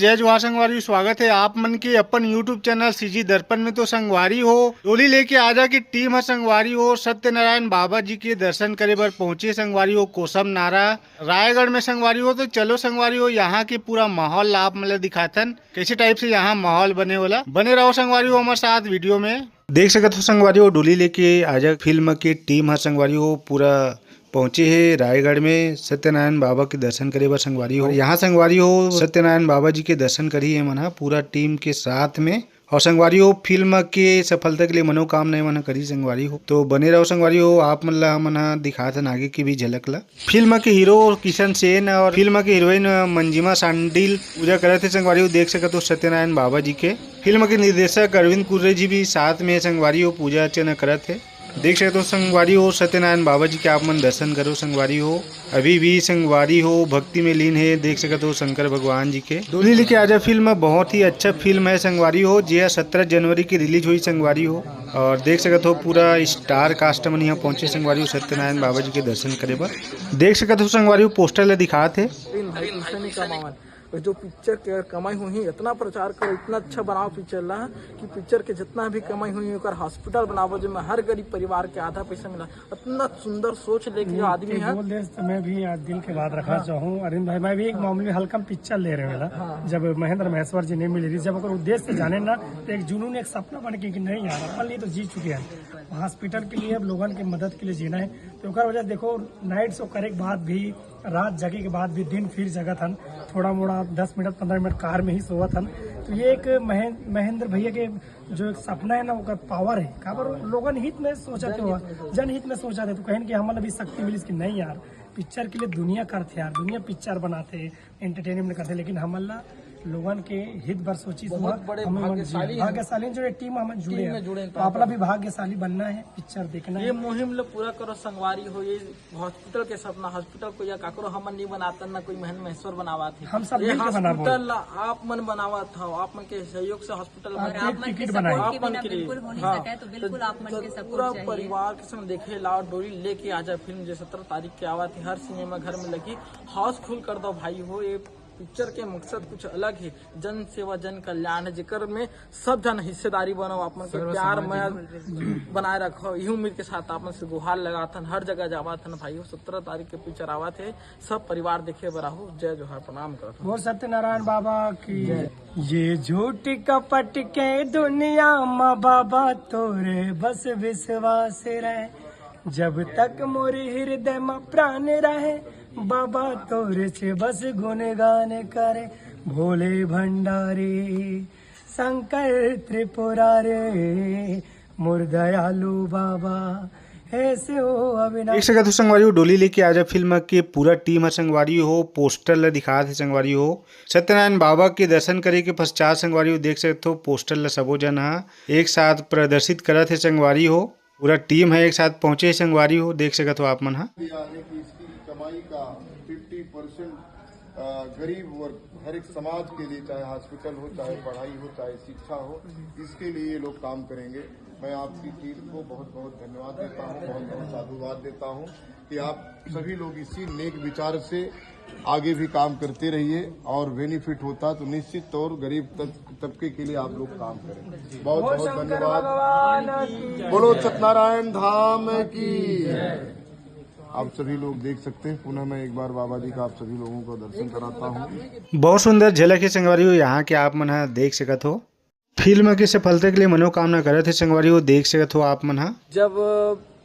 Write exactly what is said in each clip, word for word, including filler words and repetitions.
जय जोहार संगवारी हो, स्वागत है आप मन के अपन YouTube चैनल सीजी दर्पण में। तो संगवारी हो, डोली लेके आजा की टीम ह संगवारी हो, सत्यनारायण बाबा जी के दर्शन करे बर पहुंचे संगवारी हो, कोसम नारा रायगढ़ में संगवारी हो। तो चलो संगवारी हो, यहाँ के पूरा माहौल ला आप मन ला दिखाथन, कैसे टाइप से यहाँ माहौल बने वाला। बने रहो संगवारी हो हमारे साथ वीडियो में। देख सकत हो संगवारी हो, डोली लेके आजा फिल्म के टीम ह संगवारी हो पूरा पहुंचे हे रायगढ़ में सत्यनारायण बाबा के दर्शन करे बर संगवारी हो। यहाँ संगवारी हो सत्यनारायण बाबा जी के दर्शन करी हे मन ह पूरा टीम के साथ में। और संगवारी हो, फिल्म के सफलता के लिए मनोकामना मन ह करी संगवारी हो। तो बने रहो संगवारी हो, आप मन ला हमन ह दिखात हन आगे के भी झलक ला। फिल्म के हीरो किशन सेन और फिल्म के हीरोइन मंजिमा शांडिल पूजा करत हे संगवारी हो। देख सकत हो सत्यनारायण बाबा जी के। फिल्म के निर्देशक अरविंद कुर्रे जी भी साथ में संगवारी हो, पूजा अर्चना करत हे। देख सकत हो संगवारी हो, सत्यनारायण बाबा जी के आप मन दर्शन करो संगवारी हो। अभी भी संगवारी हो भक्ति में लीन है, देख सकत हो शंकर भगवान जी के। डोली लेके आजा फिल्म बहुत ही अच्छा फिल्म है संगवारी हो, जे सत्रह जनवरी की रिलीज हुई संगवारी हो। और देख सकत हो पूरा स्टार कास्ट मन यहाँ पहुंचे संगवारी हो सत्यनारायण बाबा जी के दर्शन करे बर। देख सकत हो संगवारी हो पोस्टर ला दिखात हे। तीन भाई पैसा नहीं कमावन। और जो पिक्चर के अगर कमाई हुई, इतना प्रचार करो, इतना अच्छा बनाओ पिक्चर ला कि पिक्चर के जितना भी कमाई हुई ओकर हॉस्पिटल बनावो, जेमे हर गरीब परिवार के आधा पैसा मिला। इतना सुंदर सोच लेके जो आदमी है। बोल दे तो मैं भी आज दिल के बात रखना चाहूँ अरविंद भाई, मैं भी एक मामूली हल्का पिक्चर ले रहे वाला। जब महेंद्र महेश्वर जी नहीं मिले रही, जब ओकर उद्देश्य जाने ना, तो एक जुनून, एक सपना बन के कि नहीं यार, अपन लिए तो जी चुके हैं, हॉस्पिटल के लिए, अब लोगन के मदद के लिए जीना है। तो ओकर वजह से देखो, नाइट शो करे के बाद भी, रात जगे के बाद भी, दिन फिर जगत हन, थोड़ा मोड़ा दस मिनट पन्द्रह मिनट कार में ही सोवत हन। तो ये एक महें-, महेंद्र भैया के जो एक सपना है ना, ओकर पावर है, काबर लोगन हित में सोचत हो, जनहित में सोचत है। तो कहेन कि हमन अभी शक्ति मिलिस कि नहीं यार, पिक्चर के लिए दुनिया करथे यार, दुनिया पिक्चर बनाथे, एंटरटेनमेंट करथे, लेकिन हमन ला लोगन के हित बर सोचिस बहुत हुआ, बड़े हमन भाग्यशाली हैं। भाग्यशाली जो ये टीम हमन जुड़े टीम हैं। में जुड़े हैं, तो आप ला भी भाग्यशाली बनना है, पिक्चर देखना ये है। मुहिम ला पूरा करो संगवारी हो, ये हॉस्पिटल के सपना, हॉस्पिटल को या काकरो हमन नहीं बनातन, ना कोई महन महेश्वर बनावत है। हम सब ये मिल के बनाबो। हॉस्पिटल ला आप मन बनावत हो, आप मन के सहयोग से हॉस्पिटल और बना। आप एक मन के टिकट बनाए। सपोर्ट के आप मन बिना के लिए। बिल्कुल हो नहीं हाँ। सके, तो बिल्कुल तो आप मन के सपोर्ट पूरा चाहिए। परिवार के संग देखे ला डोली लेके आजा फिल्म, जो सत्रह तारीख के आवत है, हर सिनेमा घर में लगी, हाउसफुल कर दो भाई हो। ये पिक्चर के मकसद कुछ अलग है, जन सेवा जन कल्याण है, जेकर में सब जन हिस्सेदारी बनो, आप मन के प्यार मया बनाए रखो। यही उम्मीद के साथ आप मन से गुहार लगाथन, हर जगह जावत हन भाई हो। सत्रह तारीख के पिक्चर आवत है, सब परिवार देखे बर आहू। जय जोहार, प्रणाम करत हन। बोल सत्यनारायण बाबा की। ये झूठ कपट के दुनिया मा बाबा तोरे बस विश्वास रहे, जब तक मोर हृदय मा प्राण रहे, बाबा तोरे से बस गुणगान करे, भोले भंडारी शंकर त्रिपुरारी, मोर दयालु बाबा, ऐसे हो अविनाश। देख सकत हो संगवारी हो, डोली लेके आजा फिल्म के पूरा टीम ह संगवारी हो, पोस्टर ला दिखात हे संगवारी हो। सत्यनारायण बाबा के दर्शन करे के पश्चात संगवारी हो, देख सकत हो पोस्टर ला सबो जन ह एक साथ प्रदर्शित करत हे संगवारी हो। पूरा टीम ह एक साथ पहुंचे हे संगवारी हो, देख सकत हो आप मन ह। दिया है कि इसकी कमाई का फिफ्टी परसेंट, अ, गरीब वर्ग, हर एक समाज के लिए, चाहे हॉस्पिटल हो, चाहे पढ़ाई हो, चाहे शिक्षा हो, इसके लिए ये लोग काम करेंगे। मैं आपकी टीम को बहुत बहुत धन्यवाद देता हूँ, बहुत बहुत साधुवाद देता हूँ कि आप सभी लोग इसी नेक विचार से आगे भी काम करते रहिए और बेनिफिट होता तो निश्चित तौर गरीब तक, तबके के लिए आप लोग काम करें। बहुत बहुत धन्यवाद। बोलो सत्यनारायण धाम की। आप सभी लोग देख सकते हैं, पुनः मैं एक बार बाबा जी का आप सभी लोगों को दर्शन कराता हूँ। बहुत सुंदर झलक है संगवारी हो, यहाँ के आप मन ह देख सकत हो। फिल्म के सफलता के लिए मनोकामना करत हे संगवारी हो, देख सकत हो आप मन ह। जब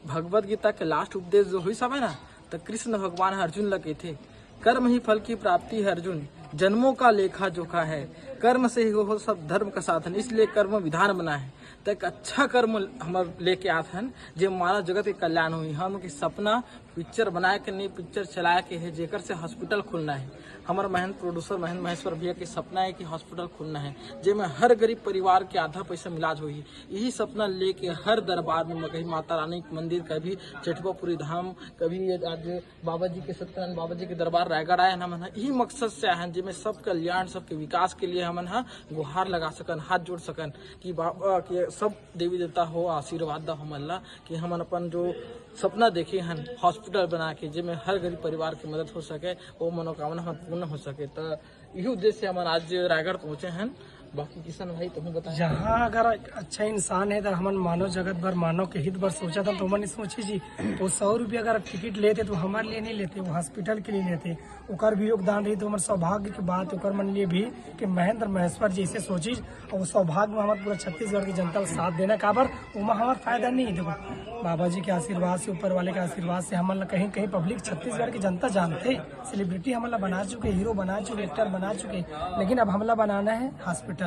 भगवत गीता के लास्ट उपदेश जो हुई सब है ना, तो कृष्ण भगवान अर्जुन ला कहिथे, "कर्म ही फल की प्राप्ति है अर्जुन, जन्मों का लेखा जोखा है, कर्म से ही हो सब धर्म का साधन, इसलिए कर्म विधान बना है।" तो एक अच्छा कर्म हमर लेके आत हन, जे मानव जगत के कल्याण होही। हम के सपना पिक्चर बनाए के नहीं, पिक्चर चलाए के है, जेकर से हॉस्पिटल खुलना है। हमर महेंद्र प्रोड्यूसर महेंद्र महेश्वर भैया के सपना है कि हॉस्पिटल खुलना है, जेमे हर गरीब परिवार के आधा पैसा में इलाज होही। यही सपना लेके हर दरबार में, कभी माता रानी के मंदिर, कभी चेठुआपुरी धाम, कभी ये आज बाबा जी के, सत्यनारायण बाबा जी के दरबार रायगढ़ आए हैं हमन ह। यही मकसद से आए हैं, जेमे सब कल्याण, सबके विकास के लिए हमन ह गुहार लगा सकन, हाथ जोड़ सकन कि बाबा के सब देवी देवता हो आशीर्वाद दा हमन ला कि हमन अपन जो सपना देखे हन हॉस्पिटल बना के, जेमे हर गरीब परिवार के मदद हो सके, वो मनोकामना हमर पूर्ण हो सके। त इही उद्देश्य से हमन आज रायगढ़ पहुंचे हैं। बाकी किशन भाई, तुम बता। जहाँ अगर अच्छा इंसान है, तो हमन मानव जगत बर, मानव के हित बर सोचा था, तो मन सोची जी, वो सौ रुपया अगर टिकट लेते, तो हमारे लिए नहीं लेते, वो हॉस्पिटल के लिए लेते। ओकर भी योगदान रही, तो हमर सौभाग्य की बात ओकर मन लिए भी कि महेंद्र महेश्वर जी ऐसे सोची, और वो सौभाग्य में हमारे पूरा छत्तीसगढ़ की जनता का साथ देना। काबर, ओमा हमार फायदा नहीं है। देखो, बाबा जी के आशीर्वाद से, ऊपर वाले के आशीर्वाद से हमन ला कहीं कहीं पब्लिक, छत्तीसगढ़ की जनता जानते, सेलिब्रिटी हमन ला बना चुके, हीरो बना चुके, एक्टर बना चुके, लेकिन अब हमला बनाना है हॉस्पिटल,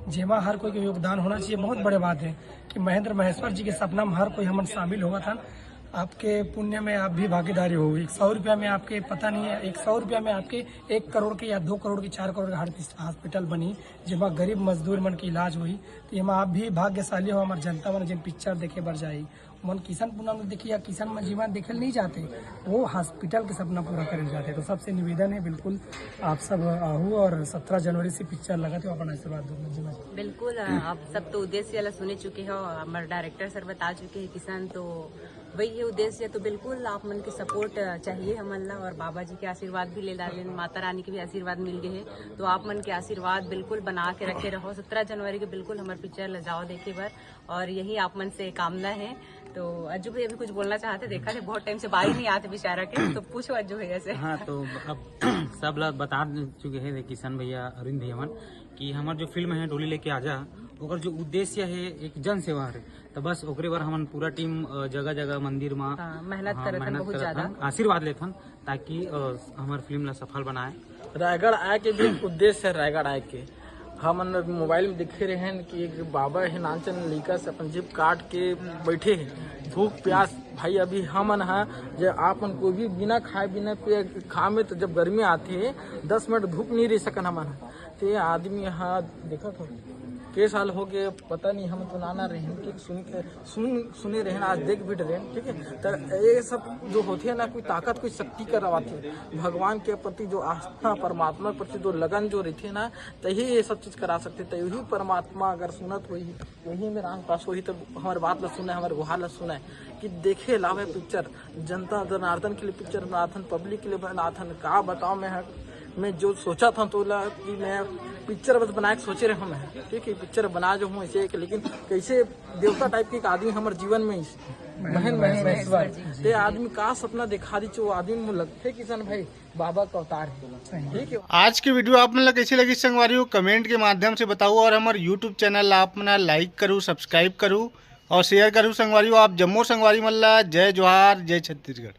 जेमा हर कोई के योगदान होना चाहिए। बहुत बड़े बात है कि महेंद्र महेश्वर जी के सपना में हर कोई हमन शामिल होवत हन। आपके पुण्य में आप भी भागीदारी होगी। एक सौ रुपया में आपके, पता नहीं है, एक सौ रुपया में आपके एक करोड़ के या दो करोड़ के, चार करोड़ के हॉस्पिटल बनी, जेमा गरीब मजदूर मन के इलाज होही। तो एमा आप भी भाग्यशाली हो, हमार जनता मन जिन पिक्चर देखे बर जाही, मन किशन पूनम देखी या किशन मजीवन देखे नहीं जाते, वो हॉस्पिटल के सपना पूरा करे जाते। तो सबसे निवेदन है, बिल्कुल आप सब आहू और सत्रह जनवरी से पिक्चर लगत है, अपन आशीर्वाद दो जी। बिल्कुल, अ, आप सब तो उद्देश्य ला सुने चुके हो, हमारे डायरेक्टर सर बता चुके हैं किशन, तो वही है उद्देश्य। तो बिल्कुल आप मन के सपोर्ट चाहिए हमन ला, और बाबा जी के आशीर्वाद भी ले डालेन, माता रानी के भी आशीर्वाद मिल गए है। तो आप मन के आशीर्वाद बिल्कुल बना के रखे रहो। सत्रह जनवरी के बिल्कुल हमारे पिक्चर ला जाओ देखे बर, और यही आप मन से कामना है। तो अज्जू भैया भी कुछ बोलना चाहते, देखा थे बहुत टाइम से बाहर नहीं आते बेचारा के, तो पूछो अज्जू भैया से। हाँ, तो अब सब लोग बता चुके हैं किशन भैया, अरविंद भैया मन, कि हमार जो फिल्म है डोली लेके आजा, ओकर जो उद्देश्य है एक जन सेवा है। तो बस ओकरे बर हमन पूरा टीम, अ, जगह जगह मंदिर में हाँ, मेहनत करत हन बहुत ज्यादा। आशीर्वाद लेथन, ताकि, अ, हमार फिल्म ला सफल बनाए। रायगढ़ आए के भी एक उद्देश्य है। रायगढ़ आए के हमन मोबाइल में देखे रहे हैं कि एक बाबा है, नानचन लइका से अपन जेब काट के बैठे हैं, भूख प्यास। भाई, अभी हमन हा, जे आप मन कोई भी बिना खाए, बिना पिए, घाम में तो जब गर्मी आती है, दस मिनट धूप नहीं रह सकन हमन हा। ते आदमी हा, देखत हो, के साल हो गए, पता नहीं, हम तो नाना रहे हैं, ठीक, सुन के सुन सुने रहेन, आज देख भी डरेन, ठीक है। तो ये सब जो होते हैं ना, कोई ताकत, कोई शक्ति करवाते हैं। भगवान के प्रति जो आस्था, परमात्मा के प्रति जो लगन जो रहते हैं ना, तो ही ये सब चीज करा सकते। तो यही परमात्मा अगर सुनत होही, यही मेरा आसपास होही, तो हमारे बात ला सुने, हमारे गुहार ला सुने कि देखे लावे पिक्चर, जनता जनार्दन के लिए पिक्चर बनाथन, पब्लिक के लिए बनाथन। का बताओ, मैं मैं जो सोचा था तोला कि मैं पिक्चर बस बनाए के सोचे रहे मैं, ठीक है, पिक्चर बना जो हूँ ऐसे एक, लेकिन कैसे देवता टाइप के एक आदमी हमारे जीवन में इस बहन महेश्वर, ये आदमी का सपना दिखा दी, वो आदमी में लगते किशन भाई बाबा का अवतार है, ठीक है। आज की वीडियो आप मन ला कैसी लगी संगवारी हो, कमेंट के माध्यम से बताओ, और हमारे यूट्यूब चैनल आप मन लाइक करू, सब्सक्राइब करू और शेयर करू संगवारी हो। आप जम्मो संगवारी मन ला जय जोहार, जय छत्तीसगढ़।